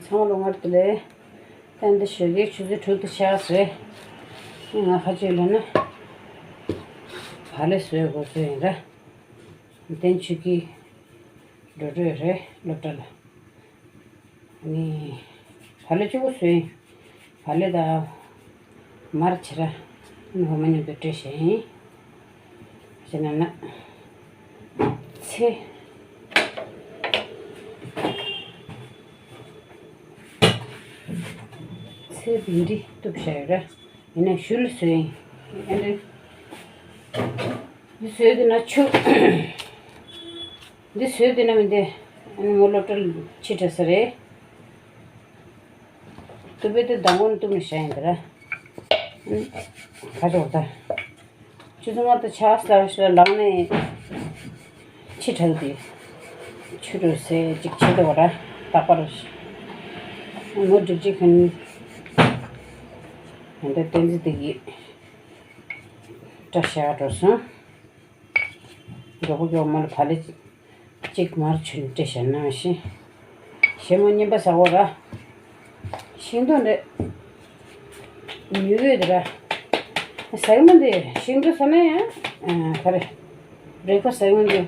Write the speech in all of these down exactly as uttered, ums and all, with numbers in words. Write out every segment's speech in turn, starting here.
ཚང་མ་ལོ་སྔར་དུ་ལས། ཏན་ཏན་ཞོགས་ཀའི་ཆུ་ཚོད་དྲུག་དང་ཕྱེད་ཀ་ཟེར། ང་ཁ་ཆེ་ལ་ན། བག་ལེབ་བཟོས་དགོས་ཚོད་ཡིན་ར། ཏན་ཆུ་ཀི། འགྲོ་འགྲོ་རེད་སློབ་གྲྭ་ལ། ནི། བག་ལེབ་གཅིག་པོ་བཟོས་ཡིན། བག་ལེབ་དང་། མར་བྱེད་ར། ནི་འོ་མ་མཉམ་དུ་སྤྲད་བཞག་ཡིན། ཞེ་ན་ན། ཚེ། ཚེ་བིན་འདི་གཏུབ་བྱ་ཡོད་ར། ཡིན་ན་ཞུ་ལ་བཟོས་ཡིན། ཨ་འདྲ། འདི་བཟོས་དུས་ན་ཆུ། འདི་བཟོས་དུས་ན་མི་འདི། ཨ་ནི་མོ་སློབ་གྲྭ་ཕྱི་དྲགས་ས་རེད། གཏུབ་པའི་དུས་མདང་དགོང་གཏུབ་ནས་བཞག་ཡིན་ད་ར། ཁ་ཕྱོགས་ད། ཆུ་ཚོད་ལྔ་དང་ཕྱེད་ཀ་ལ་ལངས་ནས་ཕྱི་དྲགས་ཏེ། ཆུ་རུ་ཟས་ཅིག་བྱེད་དོ་ར། རྟག་པར། མོ་སྒྲིག་ཅིག་ཁན། ཧན་ད་བསྟན་འཛིན་དེ་གིས་བཀྲ་ཤིས་འགྲོ་སོང་། མགྱོགས་པོ་མགྱོགས་མ་ལ་བག་ལེབ་གཅིག་མར་ཆུ་ནས་སྤྲད་བཞག་ན་ཤི། ཞེ་མོ་རྔན་པ་ཟ་འོ་ར། ཤིང་ཏོག་འདྲ། ཉུལ་ཡོད་ར། ཟ་གི་མ་འདི་ཤིང་ཏོག་ཟ་ན་ཡང་། ག་རེ། བྷི་རེག་ཕ་སི་ཟ་གི་མ་འདི།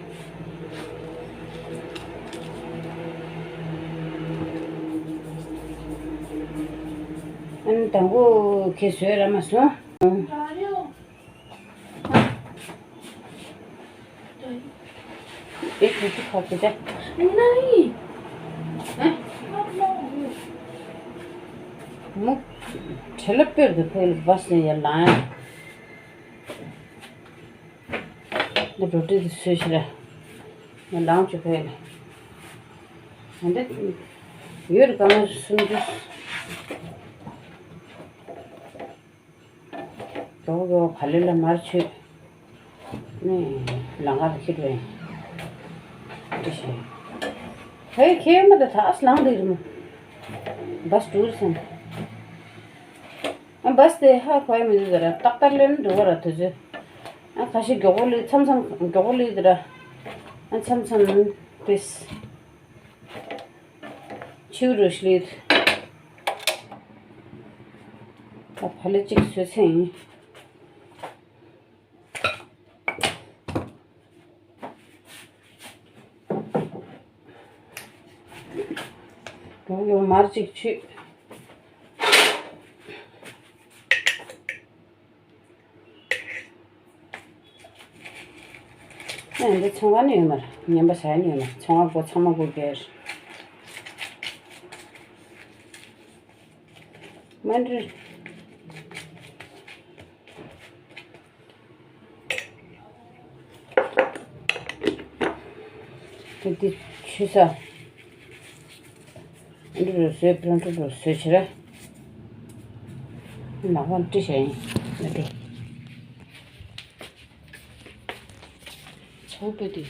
ཨ་ནི་དང་པོ་ཁྱེད་བཟོས་ར་མ་སོང་། एक रोटी खा के जा। नहीं। हैं? मुख ठेले पे दे, फिर बस नहीं है, लाए। रोटी तो सोच रहा। मैं लाऊं चुके हैं। हंदे ཡོད་ག་མ་སུན་ཏུ། མགྱོགས་མགྱོགས་བག་ལེབ་ལ་མར་མཆོད། ནས་ལང་ཀར་ཁྱེར་བས། ཏི་ཤེ། ཧེ་ཁྱེད་མ་ད་ཐག་ལང་འདི་རེད་མོ། བས་ཏུར་སོང་། ཨ་བས་དེ་ཧ་གོ་ཡ་མི་འདུག་ཟེར་ར་ཏག་ཏག་ལེན་འགྲོ་བ་ར་དུ་ཚོད། ཨ་ཁ་ཤས་མགྱོགས་པོ་ལི་མཚམས་མཚམས་མགྱོགས་པོ་ལི་དུ་ར། ཨ་མཚམས་མཚམས་ཏིས། ཆིའུ་རུ་ཤི་ལི། ད་བག་ལེབ་གཅིག་བཟོས་ཚེ་ཡིན། ཡོ་ཡོ་མར་གཅིག་ཆུ། ཨ་འདི་ཚོང་བ་ནི་ཡོད་མ་རེད། ཉན་པ་བྱ་ནི་ཡོད་མ་རེད། ཚོང་བ་སྒོ་ཚང་མ་སྒོ་བརྒྱབ། མ་འདྲི། དེ་དེ་ཆུ་ས། འདི་རུ་བཟོས་པྲོན་ཊོ་རུ་བཟོས་ཕྱིར། ནག་པ་འབྲི་བྱ་ཡིན། འདི་འགྲོ། ཚོགས་པ་དེ།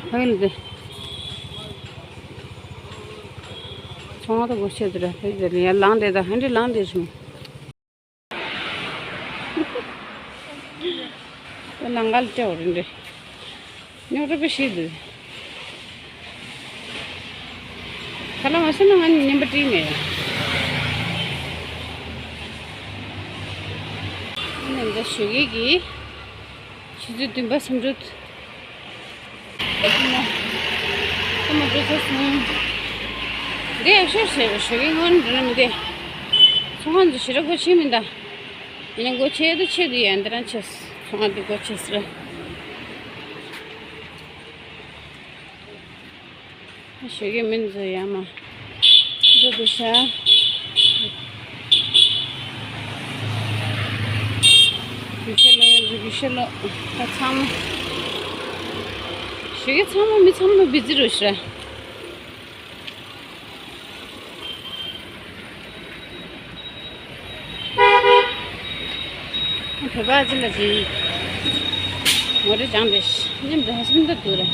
ཕ་གི་ལ་དེ། ཚོང་བ་དང་སྒོ་ཕྱེ་དེ་ར་ཕ་གི་དེ་ལ་ཡར་ལངས་དེ་དང་ཧན་དེ་ལངས་དེ་བྱུང་། ལང་ཀར་སྤྲད་འོ་རེད་འདྲེ། རྙོག་དྲ་པོ་ཞིག་འདུག་ཁ་ལག་མ་ཟེར་ན་ང་ཉན་པ་བྲིས་མེད། ཨ་ནི་འདི་ཞོགས་ཀས་ཀྱི། ཆུ་ཚོད་བདུན་པ་སུམ་ཅུ། ཨ་མ་འགྲོ་ཚར་སོང་། འདི་ཡག་ཤོས་བྱས་པ་ཞོགས་ཀས་སྔོན་འགྲོ་ན་མི་བདེ། ཚོང་ཁང་དུ་ཞེ་དྲག་སྒོ་ཕྱེ་མི་འདུག་ཡིན་ན་སྒོ་ཕྱེ་དུ་ཕྱེ་དུ་ཡ་འདི་རང་ཕྱེ། ཚོང་ཁང་དུ་སྒོ་ཕྱེ་ཟེར། ཞོགས་ཀས་མི་ཚོ་ཡ་མ། འགྲོ་དུ་ཤ། གུ་ཤ་ལོ་ཡ་གུ་ཤ་ལོ། ད་ཚང་མ། ཞོགས་ཀས་ཚང་མ་མི་ཚང་མ་བི་ཛི་རུ་ཤ། བོད་པ་ཅི་ལ་ཅི། ངོ་རེ་ཅང་རེ་མཉམ་དུ་ཧ་སམ་ད་དུ་རེ།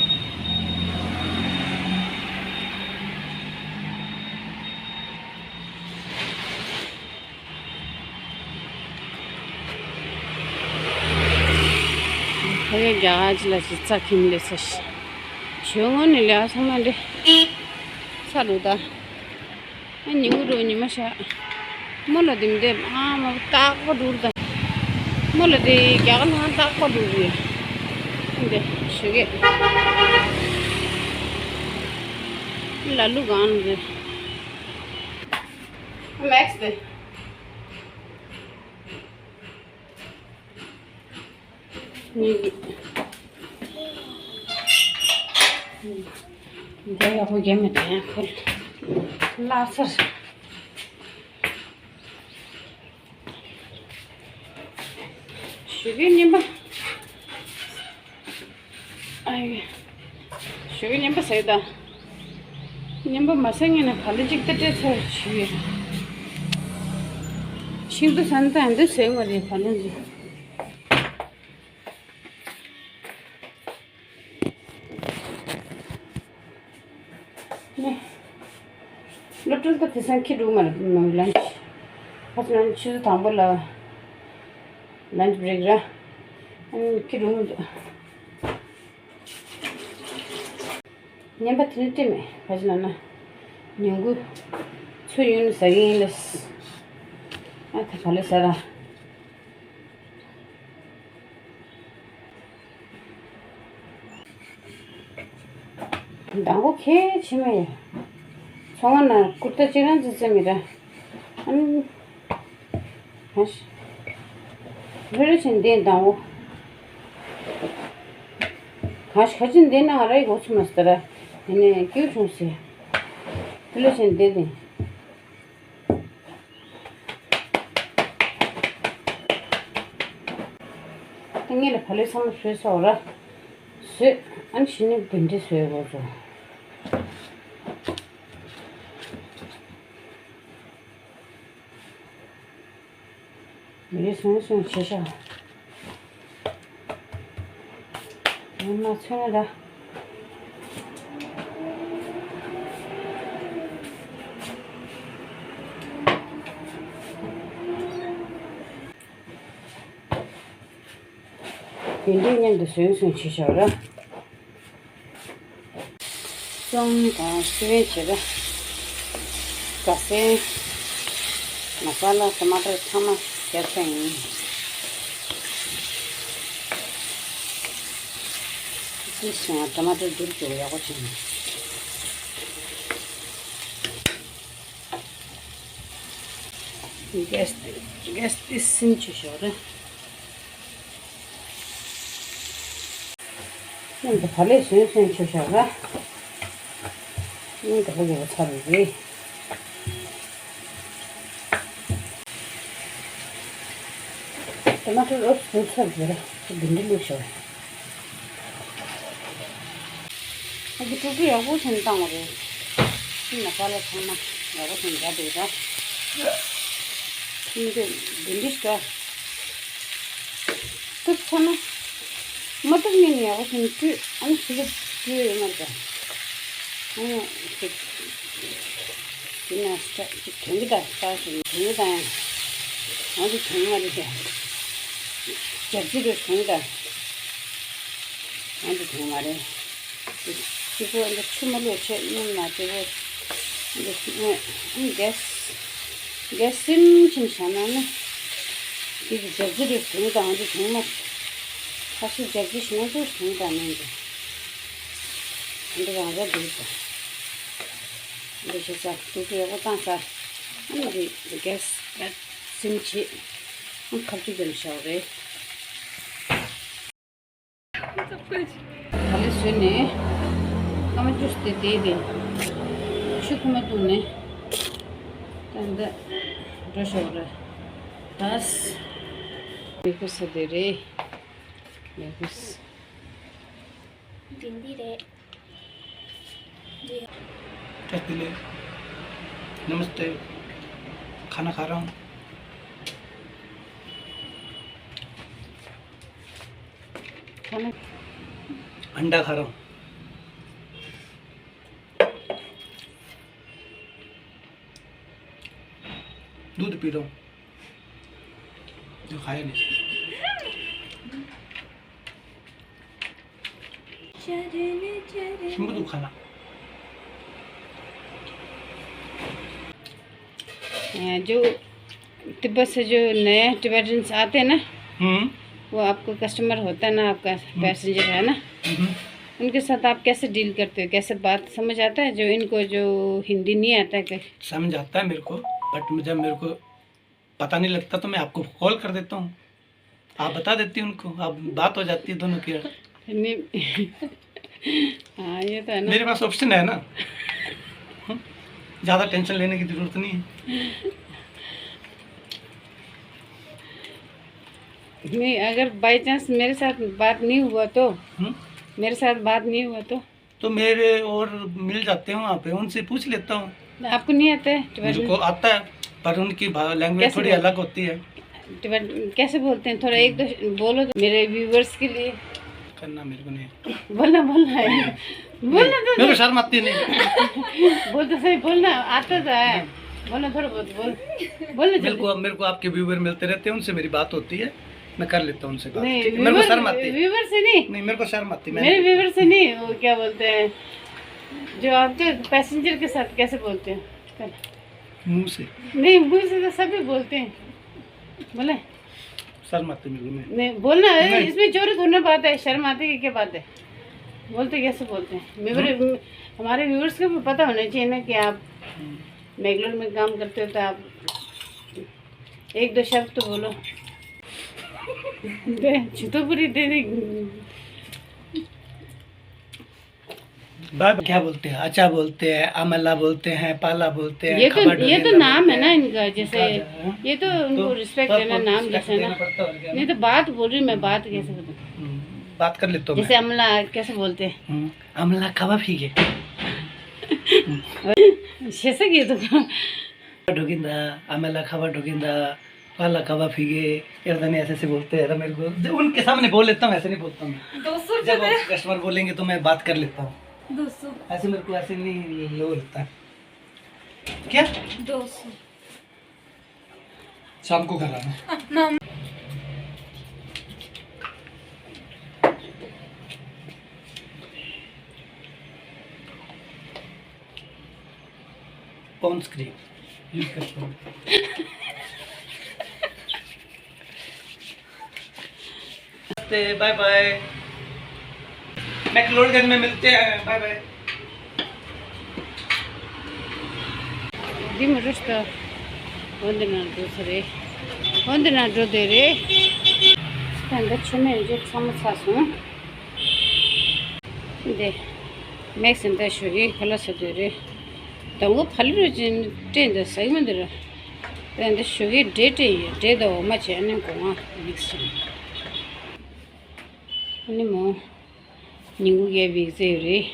ཁ་ཡོད་རྒྱ་གར་ཅི་ལ་ཅི་རྩ་ཁྱིམ་ལས་ས་ཞིག་ཞོལ་ངོ་ནས་ལས་ཚང་མ་འདྲེ་ས་རུ་ད། ཨ་ཉི་འུ་རུ་ཉི་མ་ཤ། མོ་ལ་དེ་མི་འདེབས་ཨ་མ་རྟག་པ་འགྲུར་ད། མོ་ལ་དེ་རྒྱ་གར་ལ་རྟག་པ་འགྲུར་རེད། འདི་ཞོལ་གས། ལ་ལུ་གང་འདི། མེགས་དེ། ཉིད་ཀྱི། འདི་ཡག་པོ་རྒྱབ་མི་དང་ཡང་ཁོ་ལ་སར། ཞུ་གི་ཉིན་པ། ཨ་ཡེ། ཞུ་གི་ཉིན་པ་ཟེར་ད། ཉིན་པ་མ་ཟེར་ངེས་ན་བ་ལི་གཅིག་ཏུ་སྤྲད་ཚར་ཞུ་ཡོད། ཤིང་ཏུ་ས་ནི་ད་འདི་ཟེར་བ་རེད་བ་ལི་གཅིག་ནས། སློབ་གྲྭ་ལ་དེང་སང་ཁྱི་འགྲོ་མ་རེད་མ་ལན་ཆི། ཧ་ཅང་ཆུ་ཚོད་དང་པོ་ལ་ལན་ཆི་བྷི་རེག་ར། ཨ་ནི་ཁྱི་འགྲོ་མི་འདུག་ཉན་པ་དེ་ནི་སྤྲད་མེད་ག་ཅི་ལབ་ན། ཉིན་གུང་ཚོ་ཡུན་ཟ་གི་ཡིན་ལ། ཨ་ད་ག་ལེ་ཟ་ར། མདང་དགོང་གལ་ཆེ་མ་ཡོད། ཚོང་ཁང་ནང་ཀུར་ཏ་གཅིག་རང་ཙི་ཙི་མི་ར། ཨ་ནི། ཧ་ཤ། བུ་ལ་ཆེན་འདི་མདང་དགོང་། གང་ཞིག་ག་ཅི་འདི་ན་ང་ར་ཡི་གོ་ཚུ་མ་སྟ་ར། དེ་ནས་སྐྱིད་བྱུང་ཟེར། བུ་ལ་ཆེན་འདི་དེ། ད་ངེད་ལ་བ་ལེ་ཚང་མ་བཟོས་ཚར་བ་ར། བཟོས། ཨ་ནི་ཕྱི་ནས་བིན་འབྲི་བཟོས་དགོས་ཚོ། མི་རེ་སོང་སོང་བྱེད་ཤག་ངས་མ་ཚོད་ན་ད། དེ་འདྲའི་མཉམ་དུ་བཟོས་སོང་བྱེད་ཤག་ར། ཙོང་དང་སི་པན་བྱེད་པ། ཀ་སེ། མ་ས་ལ་ཊ་མ་ཊར་ཚང་མ་རྒྱབ་ཚར་ཡིན། ཅི་སོང་ཊ་མ་ཊར་བསྡུར་བཅུག་ཡག་པོ་བྱས་ནས། གེ་སི་གེ་སི་དེ་སིམ་བྱེད་ཤོག་རེ། སྙིང་གི་བ་ལེ་སོན་སོན་བྱེད་ཤོག་ར། སྙིང་གི་བ་ལེ་བ་ཚར་རེ་རེད། ཊ་མ་ཊར་རོ་སོན་ཚར་རེ་ར། དེ་འདི་བླུགས་ཤོག་ཨ་ཀི་ཀྲུག་ཀྲུག་ཡག་པོ་བྱས་ནས་བཏང་བ་རེད། ཤིང་ལ་ཀ་ལ་ཚང་མ་ཡག་པོ་བྱས་ནས་རྒྱག་འདུག་ད། ཤིང་དེ་འདི་འདྲ་ཞིག་ག་ཐུབ་ཚར་ན། མ་ཐུབ་ངེས་ནས་ཡག་པོ་བྱས་ནས་བཀྲུས། ཨ་ནི་ཕྱི་ལོགས་བཀྲུས་ཡོད་མ་རེད་ད། ཨ་ནི་ཅིག་དེ་ནས་ཅིག་དྲན་གི་ད་ལྟ་ཞིག་དྲན་གི་ད་ཡང་། ཨ་འདི་དྲན་མ་རེད་ད། རྒྱབ་རྩི་རུ་དྲན་གི་ད། ཨ་འདི་དྲན་མ་རེད། གཅིག་པོ་འདི་ཆུ་མ་བླུགས་བྱས་སྙོམས་ན་གཅིག་པོ་འདི་སྔོན་གེ་སི་གེ་སི་སིམ་ཆེན་བཞག་ན་ནི། འདི་གི་རྒྱབ་རྩི་རུ་དུང་དང་འདི་དུང་མ། ཁ་ཤས་རྒྱབ་རྩི་ཞིག་ན་ཚུར་དུང་དང་ནི་འདི། འདི་རང་ར་འདི་ས། འདི་བྱས་ས་འདི་གི་ཡག་པོ་བཏང་ས། ཨ་ནི་འདི་གེ་སི་སིམ་བྱེད། ཨ་ཁ་བཅུ་ཙམ་བཞག་རེད། ད་ལས་བཟོས་ནས་སྐར་མ་བཅུ་དེ་བསྡད་དེ། ཆུ་ཁོལ་མ་བཏུང་ནས་ད་འདི་འགྲོ་ཤོག་རེད། ད་ལས་ཁུ་ས་དེ་རེད། ལས་ཁུ་ས། འདི་འདི་རེད། འདི། བཀྲ་ཤིས་བདེ་ལེགས། ནམ་སྟེ། ཁ་ན་ཁ་རང་། ཁ་ན། ཨན་ཌ་ཁ་རང་། दूध पी रहा हूँ। जो खाया नहीं। ཞིམ་པོ་འདུག་ཁ་ལག། अ, जो तिब्बत से जो नए टिबेटन्स आते हैं ना, हम्म। वो आपको कस्टमर होता है ना, आपका हम्म। पैसेंजर है ना, हम्म। उनके साथ आप कैसे डील करते हो? कैसे बात समझ आता है जो इनको जो हिंदी नहीं आता है? समझ आता है मेरे को, बट जब मेरे को पता नहीं लगता तो मैं आपको कॉल कर देता हूँ, आप बता देती हैं उनको, आप बात हो जाती है दोनों की। नहीं। हाँ, ये तो है ना। मेरे पास ऑप्शन है ना। हम्म? ज़्यादा टेंशन लेने की ज़रूरत नहीं है। नहीं, अगर बाई चांस मेरे साथ बात नहीं हुआ तो, हम्म? मेरे साथ बात नहीं हुआ तो? तो मेरे और मिल जाते हैं वहाँ पे, उनसे पूछ लेता हूँ। आपको नहीं आता है मेरे टिबेटन? को आता है, पर उनकी भा-, लैंग्वेज कैसे थोड़ी बोल-, अलग होती है। टिबेटन कैसे बोलते हैं? थोड़ा एक दो बोलो तो मेरे व्यूवर्स के लिए। करना मेरे को नहीं। बोलना, बोलना है। बोलना तो मेरे को नहीं। शर्म आती है, नहीं। बोल तो सही, बोलना आता तो है। बोलना थोड़ा बहुत, बोल। बोलना मेरे जल्दी। को, मेरे को आपके व्यूवर मिलते रहते हैं, उनसे मेरी बात होती है। मैं कर लेता हूँ उनसे बात। नहीं, ठीक है? मेरे को व्यूवर, शर्म आती है। व्यूवर से नहीं। नहीं, मेरे को शर्म आती है, मैं मेरे नहीं करता। व्यूवर से नहीं, वो क्या बोलते हैं, जो आपके पैसेंजर के साथ कैसे बोलते हैं? कर। मुंह से। नहीं, मुंह से तो सभी बोलते हैं। बोले? शर्म आती है मेरे को, नहीं। नहीं, बोलना है, नहीं। इसमें चोरी थोड़ी ना बात है, शर्म आती है, क्या बात है? बोलते कैसे बोलते हैं? व्यूवर, हम्म। हमारे व्यूवर्स को भी पता होना चाहिए ना कि आप हम्म। मैंगलोर में काम करते हो, तो आप एक दो शब्द तो बोलो। दे, छितोपुरी दे दे। बाय बाय क्या बोलते हैं? अचा बोलते हैं, अमला बोलते हैं, पाला बोलते हैं, ये तो, खबा ये तो डोगेंदा नाम बोलते है ना हैं। इनका, जैसे हाँ, ये तो उनको तो रिस्पेक्ट तो देना, आपको नाम रिस्पेक्ट जैसे ना। देना पड़ता है और क्या। नहीं तो बात बोल रही हूँ मैं, बात कैसे बोलूँ? हम्म, बात कर लेता हूँ जैसे मैं। अमला कैसे बोलते हैं? हम्म, अमला खबा फीके। शेषक ये तो। ढोगिंदा, अमला खबा ढोगिंदा, पाला खबा फीके, ये पता नहीं ऐसे ऐसे बोलते हैं ना मेरे को। जब उनके सामने बोल लेता हूँ, ऐसे नहीं बोलता हूँ मैं। दो सौ जब रुपये। कस्टमर बोलेंगे तो मैं बात कर लेता हूँ। दो सौ। ऐसे मेरे को ऐसे नहीं लो लगता। क्या? दो सौ। शाम को घर आना। ना। पॉन्ड्स क्रीम यूज़ करता हूँ। नमस्ते, बाय बाय। मैक्लोडगंज में मिलते हैं, बाय बाय। འདི་མི་རུ་ཤི་ད། འོན་ཏེ་ན་འགྲོ་ས་རེད། འོན་ཏེ་ན་འགྲོ་དེ་རེད། ད་འདི་ཆུ་མེད་རྗེས་ཚང་མ་ཚ་སོང་། འདི་མེག་སེན་ད་ཞོ་གི་ཁ་ལ་ས་དེ་རེད། དང་པོ་ཕ་ལི་རུ་ཅན་སྤྲད་འདི་ཟ་གི་མི་འདི་ར། ད་འདི་ཞོ་གི་འབྲས་སྤྲད་ཡོད། འབྲས་དང་འོ་མ་བྱས་ནས་སྒོ་ང་མིག་སི་བྱས། ཨ་ནི་མོ། ཉིན་གུང་ཡས་བིག་ཟེར་རེད།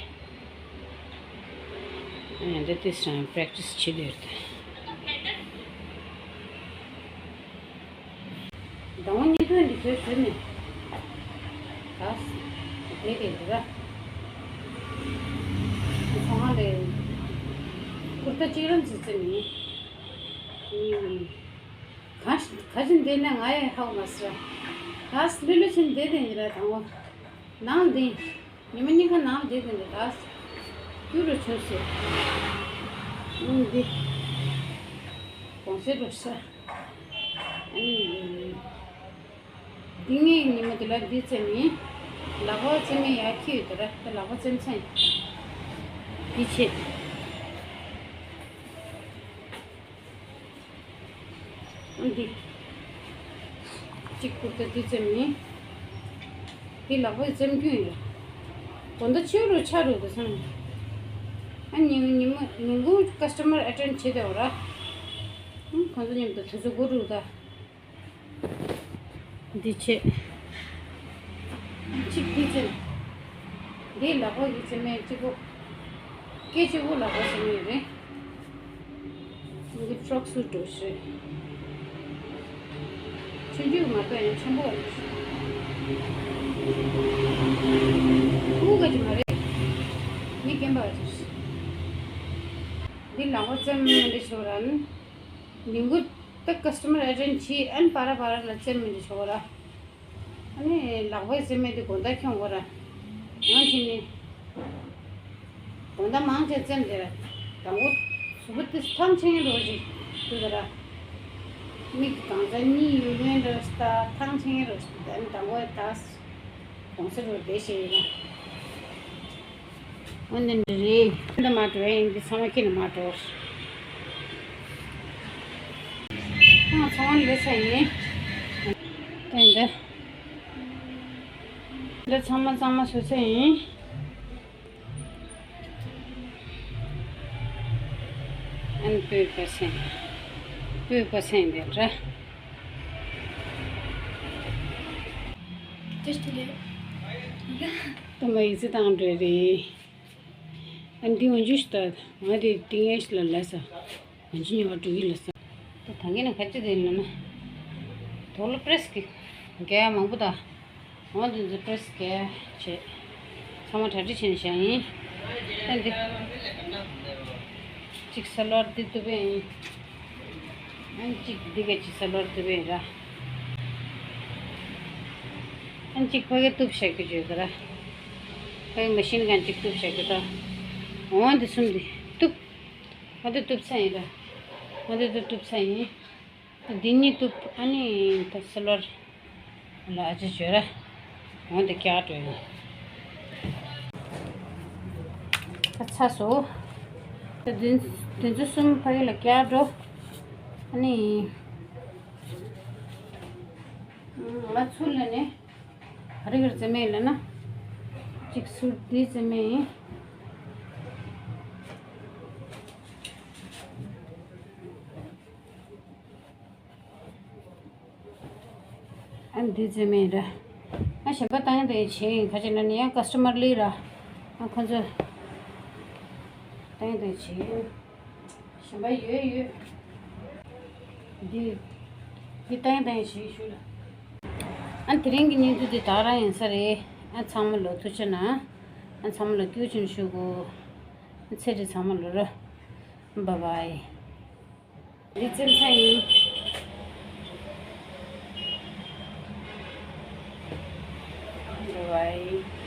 ཨ་འདི་དེ་སང་པྲེག་ཊིས་བྱེད་དེ་རེད། ཟླ་བ་གཉིས་ཐོན་འདི་ཚོའི་ཟུར་ནས། ད། དེ་རེད་འདི་ར། ཚོང་ཁང་ལས། ཀུར་ཏ་གཅིག་རང་ཙི་ཙི་ནི། ག་ག་ཅི་འདི་ནས་ང་ཡང་ཧ་གོ་མ་སོང་། ད་ལུ་ལུ་ཆེན་འདི་དེ་ཡིན་ར་དང་བོ། ནང་འདི། ཉི་མ་གཉིས་ཀ་ནང་འདི་དེ་འདི་ད། རྒྱུ་རུ་ཆུང་སོ། ཨང་འདི། གོང་ཚད་རུ་ས། ཨང་། འདི་ངའི་ཉི་མ་དེ་ལ་འདི་བཙེམ་ཡིན། ལག་པ་བཙེམ་ཡིན་ཡ་ཁྱི་ཡོད་དོ་ར། ད་ལག་པ་བཙེམ་ཚན། འདི་ཆེ། འདི། གཅིག་ཀུར་ཏ་འདི་བཙེམ་ཡིན། འདི་ལག་པ་བཙེམ་རྒྱུ་ཡིན། དགོང་དག་ཕྱི་རུ་ཆ་རུ་དུ་སོང་། ཨ་ཉིན་ཉིན་མོ་ཉིན་གུང་ཀ་སི་ཊ་མར་ཨེ་ཊེན་ཌི་བྱེད་དེ་འོ་ར། ཁོང་ཚོ་མཉམ་དུ་དུས་ཚོད་འགོར་རུ་ད། འདི་བྱེད། གཅིག་འདི་བྱེད། འདི་ལག་པ་གི་བྱེད་མེད་གཅིག་པོ། སྐད་གཅིག་པོ་ལག་པ་བྱེད་མེད་རེད། འདི་ཕྲོག་སུ་འགྲོ་ཤེས། ཆུང་ཆུང་མ་གཏོགས་ཡང་ཆེན་པོ་རེད། ཁུ་ག་ཅི་མ་རེད། མི་རྒན་པ་རེད། འདི་ལག་པ་བཙེམ་མེད་འདི་ཤོར་ར་ནི། ཉིན་གུང་ད་ཀ་སི་ཊ་མར་ཨེ་ཊེན་ཌི་བྱེད་ཨན་པ་ར་པ་ར་ལ་བཙེམ་མི་འདི་ཆོག་ར། ཨ་ནི་ལག་པའི་བཙེམ་མི་འདི་དགོང་དག་ཁྱོང་གོ་ར། ཡང་ཕྱིན་ནས། དགོང་དག་མང་ཆེ་བཙེམས་ཏེ་ར། དང་པོ་གཟུགས་པོ་དེ་ཐང་ཆད་རོ་ཞིག་དུ་ད་ར། མིག་གི་གང་ཟག་གཉིས་ཡོད་མཁན་ར་ས་ཐང་ཆད་རོ་ཞིག་དུ་ད་ནི་དང་པོ་ད་གོང་ས་རུ་བསྡད་ཤེས་ཡོད་ན། འོ་ནི་འདི་རེད། འདི་མ་འགྲོ་ཡིན་འདི་ཚང་མ་ཁྱེད་ནི་མ་འགྲོ། ཨ་ཚང་མ་འདི་ཚ་ཡིན། དེ་འདི། འདི་ཚང་མ་གཙང་མ་བཟོ་ས་ཡིན། ཨན་སྤོས་པ་སེང་། སྤོས་པ་སེང་དེ་འདྲ། ཏོ་མ་ཡི་ཚེ་དང་འབྲེལ་རེད། ཨན་འདི་འོན་ཇུས་ཏ་ང་དེ་ཏིང་ཨེ་ཤི་ལ་ལས་ས། ང་ཅི་ཉོ་བ་འགྲོ་གི་ལ་ས། ད་ད་གིན་ན་ཁ་ཅི་དེ་ལ་ན། དོག་ལ་པྲེས་ཀི། རྒྱ་མང་པོ་ད། འོ་འདི་ཚོ་པྲེས་རྒྱ་བྱེད། ཚང་མ་གྲ་སྒྲིག་བྱས་ནས་བཞག་ཡིན། ཨ་འདི། གཅིག་སལ་ཝར་འདི་གཏུབ་པ་ཡིན། ཨ་གཅིག་འདི་ག་གཅིག་སལ་ཝར་གཏུབ་པ་ཡིན་ར། ཨ་གཅིག་ཕ་གི་གཏུབ་བཞག་གི་བརྗོད་གི་ར། ཕ་གི་མ་ཤིན་གང་གཅིག་གཏུབ་བཞག་གི་ད། འོ་འདི་གསུམ་འདི་གཏུབ། ང་ཚོ་གཏུབ་ཚར་ཡིན་ལ། ང་ཚོ་གཏུབ་ཚར་ཡིན། འདི་གཉིས་གཏུབ་ཨ་ནི་ད་སིལ་བར་ལ་ཨ་ཅེ་བྱོས་ར། འོ་འདི་བཀྱག་འགྲོ་ཡིན། ད་ཚ་སོ། ད་འདི་འདི་ཚོ་གསུམ་ཕ་གི་ལ་བཀྱག་འགྲོ། ཨ་ནི། ང་ཚུར་ལ་ནི། ག་རེ་ག་རེ་བཙེམ་མེད་ལབ་ན། གཅིག་ཟུར་འདི་བཙེམ་མེད་ཡིན། ཨ་འདི་བཙེམ་མེད་ར། ཨ་གཞན་པ་བཏང་ཡ་དེ་བྱེད་ཡིན་ཁ་ཅིག་ན་ནི་ཡང་ཀ་སི་ཊ་མར་ལི་ར། ཨ་ཁོ་ཚོ་བཏང་ཡ་དེ་བྱེད་ཡིན། གཞན་པ་ཡོད་ཡོད། འདི། འདི་བཏང་བཏང་ཞིག་ཞུ་ལ། ཨ་དེ་རིང་གི་བརྙན་ཐུང་འདི་དག་རང་ཡིན་ས་རེད། ཨ་ཚང་མ་ལོ་ཐུགས་རྗེ་གནང་། ཨ་ཚང་མ་ལ་སྐྱིད་ཆེན་ཞུ་གོ། ཨ་ཚེ་རིང་ཚང་མ་ལོ་ར། བཱའི་བཱའི། འདི་བཙེམ་ས་ཡིན། བཱའི་བཱའི།